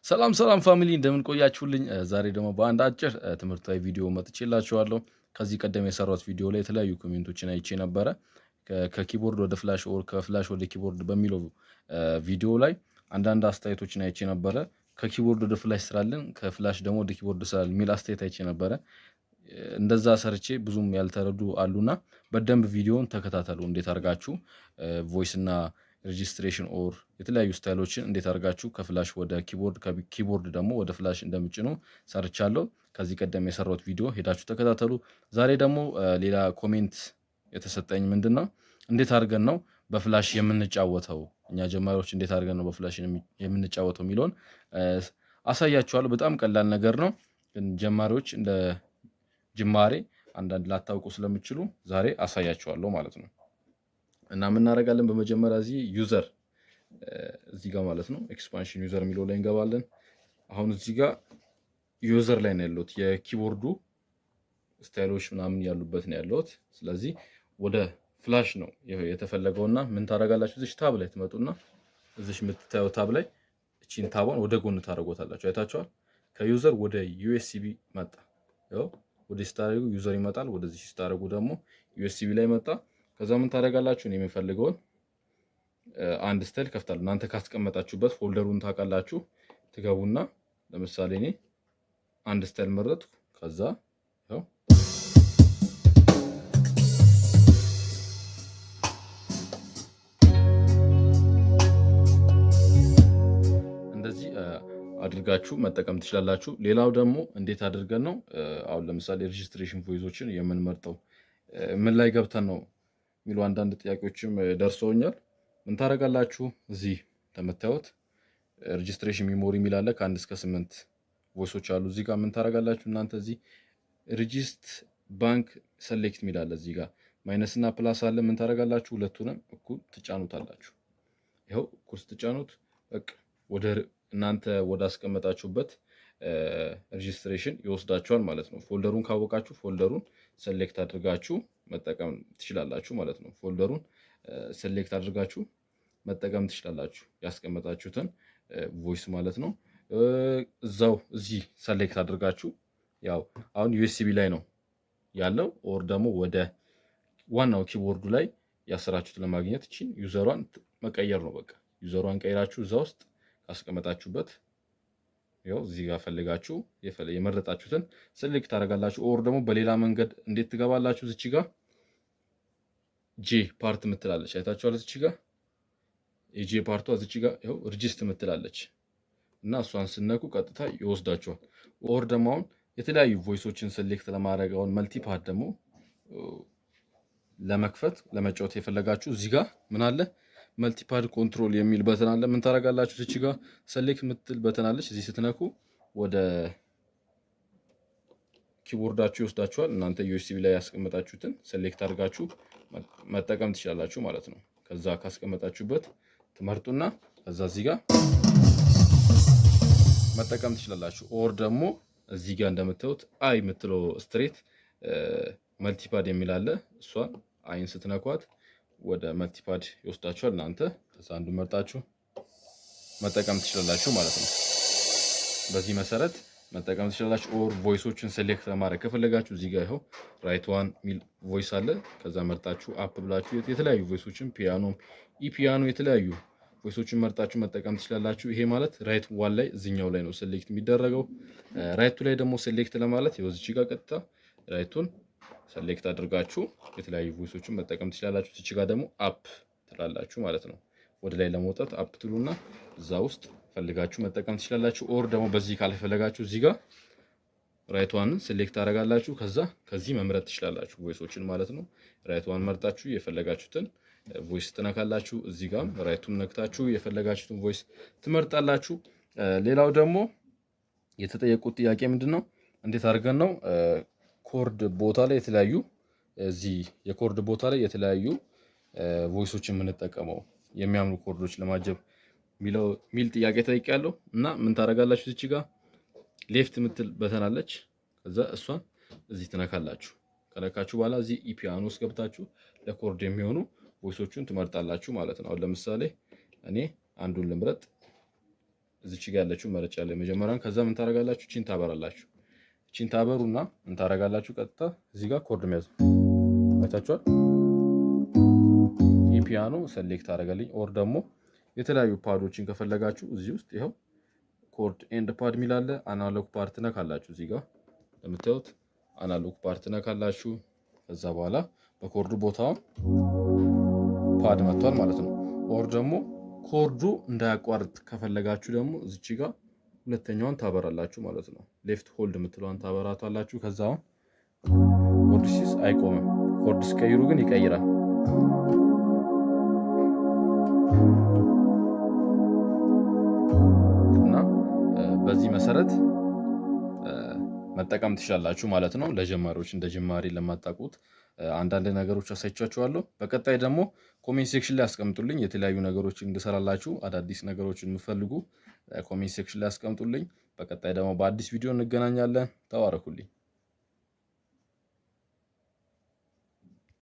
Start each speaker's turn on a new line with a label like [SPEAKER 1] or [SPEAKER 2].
[SPEAKER 1] ሰላም ሰላም family፣ እንደምን ቆያችሁልኝ? ዛሬ ደግሞ በአንድ አጭር ትምህርታዊ ቪዲዮ መጥቼላችኋለሁ። ከዚህ ቀደም የሰራሁት ቪዲዮ ላይ የተለያዩ comment ኦችን አይቼ ነበረ። ከ keyboard ወደ flash or ከ flash ወደ keyboard በሚለው ቪዲዮ ላይ አንዳንድ አስተያየቶችን አይቼ ነበረ። ከ keyboard ወደ flash ስራልን፣ ከ flash ደግሞ ወደ keyboard ስራልን የሚል አስተያየት አይቼ ነበረ። እንደዛ ሰርቼ ብዙም ያልተረዱ አሉና በደንብ ቪዲዮውን ተከታተሉ። እንዴት አድርጋችሁ voice እና registration or የተለያዩ style ኦችን እንዴት አድርጋችሁ ከ flash ወደ keyboard፣ ከ keyboard ደግሞ ወደ flash እንደምጭኑ ሰርቻለሁ። ከዚህ ቀደም የሰራሁት ቪዲዮ ሄዳችሁ ተከታተሉ። ዛሬ ደግሞ ሌላ comment የተሰጠኝ ምንድን ነው፣ እንዴት አድርገን ነው በ flash የምንጫወተው፣ እኛ ጀማሪዎች እንዴት አድርገን ነው በ flash የምንጫወተው የሚለውን አሳያችኋለሁ። በጣም ቀላል ነገር ነው፣ ግን ጀማሪዎች እንደ ጅማሬ አንዳንድ ላታውቁ ስለምችሉ ዛሬ አሳያችኋለሁ ማለት ነው። እና ምን እናደርጋለን? በመጀመሪያ እዚህ user እዚህ ጋር ማለት ነው expansion user የሚለው ላይ እንገባለን። አሁን እዚህ ጋር user ላይ ነው ያለሁት፣ የ keyboard ኡ style ኦች ምናምን ያሉበት ነው ያለሁት። ስለዚህ ወደ flash ነው የተፈለገውና ምን ታደርጋላችሁ? እዚች tab ላይ ትመጡና እዚች የምትታየው tab ላይ እቺን tab ኧን ወደ ጎን ታደርጎታላችሁ። አይታችኋል። ከ user ወደ USB መጣ። ያው ወደ ስታደርጉ user ይመጣል። ወደዚህ ስታደርጉ ደግሞ USB ላይ መጣ። ከዛ ምን ታደርጋላችሁ? እኔ የምፈልገውን አንድ style ከፍታለሁ። እናንተ ካስቀመጣችሁበት folder ኡን ታውቃላችሁ። ትገቡና ለምሳሌ እኔ አንድ style መረጥኩ። ከዛ ያው እንደዚህ አድርጋችሁ መጠቀም ትችላላችሁ። ሌላው ደግሞ እንዴት አድርገን ነው አሁን ለምሳሌ registration voice ኦችን የምንመርጠው፣ ምን ላይ ገብተን ነው የሚሉ አንዳንድ ጥያቄዎችም ደርሰውኛል። ምን ታደርጋላችሁ? እዚህ እንደምታዩት registration memory የሚል አለ። ከ1 እስከ 8 voice ኦች አሉ። እዚህ ጋር ምን ታደርጋላችሁ እናንተ? እዚህ regist bank select የሚል አለ። እዚህ ጋር minus እና plus አለ። ምን ታደርጋላችሁ? ሁለቱንም እኩል ትጫኑታላችሁ። ይኸው እኩል ስትጫኑት በቃ ወደ እናንተ ወደ አስቀመጣችሁበት registration ይወስዳችኋል ማለት ነው። Folder ኡን ካወቃችሁ folder ኡን select አድርጋችሁ መጠቀም ትችላላችሁ ማለት ነው። Folder ኡን select አድርጋችሁ መጠቀም ትችላላችሁ፣ ያስቀመጣችሁትን voice ማለት ነው። እዛው እዚህ select አድርጋችሁ፣ ያው አሁን USB ላይ ነው ያለው፣ or ደግሞ ወደ ዋናው keyboard ኡ ላይ ያሰራችሁት ለማግኘት እቺን user ኧን መቀየር ነው። በቃ user ኧን ቀይራችሁ እዛ ውስጥ ካስቀመጣችሁበት ያው እዚህ ጋር ፈልጋችሁ የመረጣችሁትን select ታደርጋላችሁ። Or ደግሞ በሌላ መንገድ እንዴት ትገባላችሁ? እዚች ጋር J part ምትላለች፣ አይታችኋል። እዚች ጋር የ J part ኧ እዚች ጋር ይኸው regist ምትላለች እና እሷን ስነኩ ቀጥታ ይወስዳችኋል። Or ደግሞ አሁን የተለያዩ voice ኦችን select ለማድረግ፣ አሁን multipad ደግሞ ለመክፈት ለመጫወት የፈለጋችሁ እዚህ ጋር ምን አለ? Multipad control የሚል button አለ። ምን ታደርጋላችሁ? እዚች ጋር select ምትል button አለች። እዚህ ስትነኩ ወደ keyboard ኣችሁ ይወስዳችኋል። እናንተ USB ላይ ያስቀመጣችሁትን select አድርጋችሁ መጠቀም ትችላላችሁ ማለት ነው። ከዛ ካስቀመጣችሁበት ትመርጡና ከዛ እዚህ ጋር መጠቀም ትችላላችሁ። Or ደግሞ እዚህ ጋር እንደምታዩት I የምትለው straight multipad የሚል አለ። እሷን I ን ስትነኳት ወደ multipad ይወስዳችኋል። እናንተ ከዛ አንዱ መርጣችሁ መጠቀም ትችላላችሁ ማለት ነው። በዚህ መሰረት መጠቀም ትችላላችሁ። Or voice ኦችን select ለማድረግ ከፈለጋችሁ እዚህ ጋር ይኸው right one ሚል voice አለ። ከዛ መርጣችሁ up ብላችሁ የተለያዩ voice ኦችን፣ ፒያኖ፣ E piano፣ የተለያዩ voice ኦችን መርጣችሁ መጠቀም ትችላላችሁ። ይሄ ማለት right one ላይ እዚኛው ላይ ነው select የሚደረገው። Right two ላይ ደግሞ select ለማለት ይኸው እዚች ጋር ቀጥታ right two ን select አድርጋችሁ የተለያዩ voice ኦችን መጠቀም ትችላላችሁ። እዚች ጋር ደግሞ up ትላላችሁ ማለት ነው። ወደ ላይ ለመውጣት up ትሉና እዛ ውስጥ ፈልጋችሁ መጠቀም ትችላላችሁ። Or ደግሞ በዚህ ካልፈለጋችሁ እዚህ ጋር right one ን select ታደርጋላችሁ። ከዛ ከዚህ መምረጥ ትችላላችሁ voice ኦችን ማለት ነው። Right one መርጣችሁ የፈለጋችሁትን voice ትነካላችሁ። እዚህ ጋርም right two ን ነክታችሁ የፈለጋችሁትን voice ትመርጣላችሁ። ሌላው ደግሞ የተጠየቁት ጥያቄ ምንድን ነው? እንዴት አድርገን ነው chord ቦታ ላይ የተለያዩ፣ እዚህ የ chord ቦታ ላይ የተለያዩ voice ኦች የምንጠቀመው የሚያምሩ chord ኦች ለማጀብ ሚል ጥያቄ ጠይቄያለሁ። እና ምን ታደርጋላችሁ? እዚች ጋር left የምትል button አለች። ከዛ እሷን እዚህ ትነካላችሁ። ከነካችሁ በኋላ እዚህ E piano ውስጥ ገብታችሁ ለ chord የሚሆኑ voice ኦቹን ትመርጣላችሁ ማለት ነው። አሁን ለምሳሌ እኔ አንዱን ልምረጥ። እዚች ጋ ያለችው መረጫ ላይ መጀመሪያን። ከዛ ምን ታደርጋላችሁ? ቺን ታበራላችሁ። ቺን ታበሩና ምን ታደርጋላችሁ? ቀጥታ እዚህ ጋር chord መያዝ አይታችኋል። ይህ ፒያኖ select አደረገልኝ። Or ደግሞ የተለያዩ pad ኦችን ከፈለጋችሁ እዚህ ውስጥ ይኸው chord and pad ሚል አለ። Analog pad ትነካላችሁ። እዚህ ጋር እንደምታዩት analog pad ትነካላችሁ። ከዛ በኋላ በ chord ኡ ቦታውን pad መጥቷል ማለት ነው። Or ደግሞ chord ኡ እንዳያቋርጥ ከፈለጋችሁ ደግሞ እዚች ጋር ሁለተኛዋን ታበራላችሁ ማለት ነው። Left hold የምትለዋን ታበራታላችሁ። ከዛ አሁን chord ሲይዝ አይቆምም። Chord ሲቀይሩ ግን ይቀይራል። እና በዚህ መሰረት መጠቀም ትችላላችሁ ማለት ነው። ለጀማሪዎች፣ እንደ ጀማሪ ለማታውቁት አንዳንድ ነገሮች አሳይቻችኋለሁ። በቀጣይ ደግሞ comment section ላይ አስቀምጡልኝ፣ የተለያዩ ነገሮችን እንድሰራላችሁ፣ አዳዲስ ነገሮችን የምትፈልጉ comment section ላይ አስቀምጡልኝ። በቀጣይ ደግሞ በአዲስ ቪዲዮ እንገናኛለን። ተባረኩልኝ።